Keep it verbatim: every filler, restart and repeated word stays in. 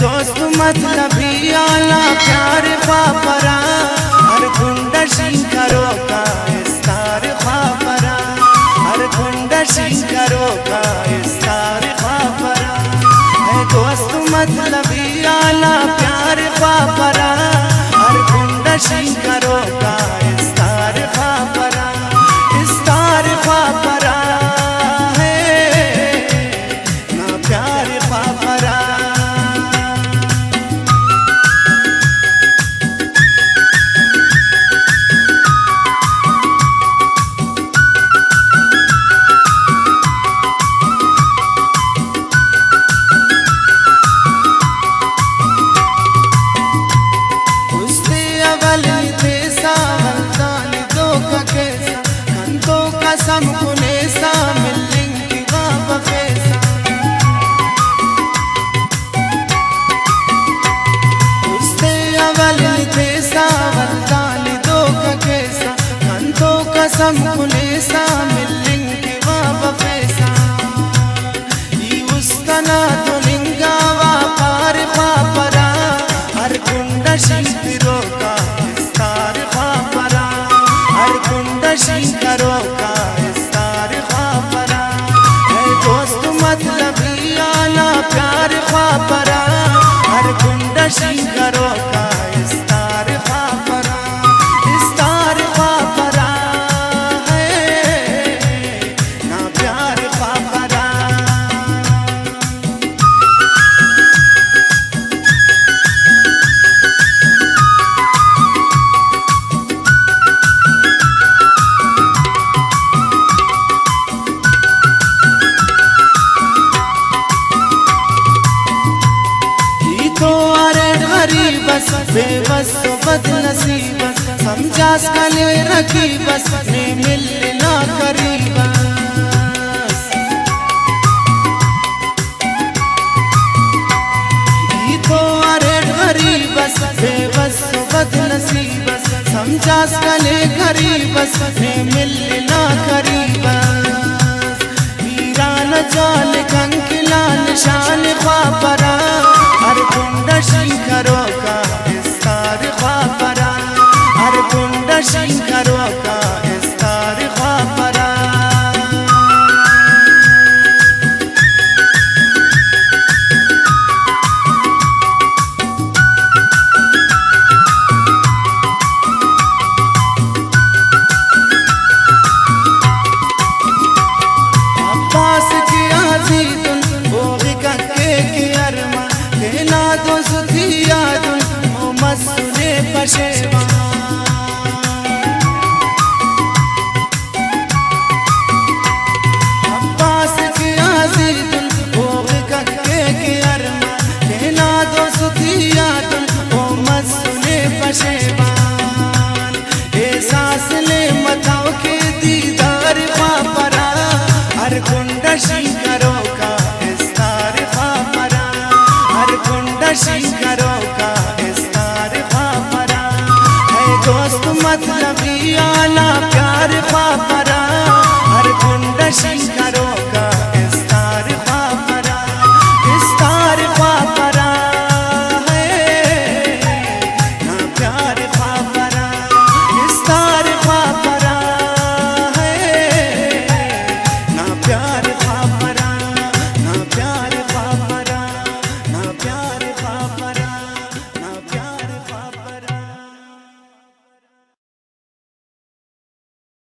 دوست مطلبی آ نا پیار خواپرہ، ہر کنڈ آ شینک کروکا استار خواپرہ، ہر کنڈ آ شینک کروکا استار خواپرہ۔ اے دوست مطلبی آ نا پیار خواپرہ، ہر کنڈ آ شینک کروکا استار خواپرہ، استار خواپرہ۔ ہے نا پیار خواپرہ۔ است اول نی تیسا، ولدا نی دھوکہ کیسہ، کن تو قسم کنیسہ، ملنگ کہ وا بفیسہ۔ است اول نی تیسا، ولدا نی دھوکہ کیسہ، کن تو قسم کنیسہ، ملنگ کہ وا بفیسہ۔ ای است انا تننگا وا پار خواپرہ، ہر کنڈ آ شینک تروکا استار خواپرہ، ہر کنڈ آ شینک کروکا استار خواپرہ۔ اے دوست مطلبی آ نا پیار خواپرہ، ہر کنڈ آ شینک کروکا استار خواپرہ، استار خواپرہ۔ ہے نا پیار خواپرہ۔ ای تو اریٹ غریب اس، بے بس و بد نصیب اس، سمجھاس کنے رقیب اس، نے ملنا قریب اس۔ ای تو اریٹ غریب اس، بے بس و بد نصیب اس، سمجھاس کنے غریب اس، نے ملنا قریب اس۔ پیران جان کنکلا نشان خواپرہ، ہر کنڈ آ شینک کروکا استار خواپرہ، ہر کنڈ آ شینک کروکا استار خواپرہ۔ عباس کہ عزیز ان، اوغی ککے کہ ارمان، تینا دوستی یاد ان، او مسنے پشیمان۔ عباس کہ عزیز ان، اوغی ککے کہ ارمان، تینا دوستی یاد ان، او مسنے پشیمان۔ احساس نے متو کہ دیدار خواپرہ، ہر کنڈ آ شینک کروکا استار خواپرہ، ہر کنڈ آ شینک کروکا استار خواپرہ۔ اے دوست مطلبی آ نا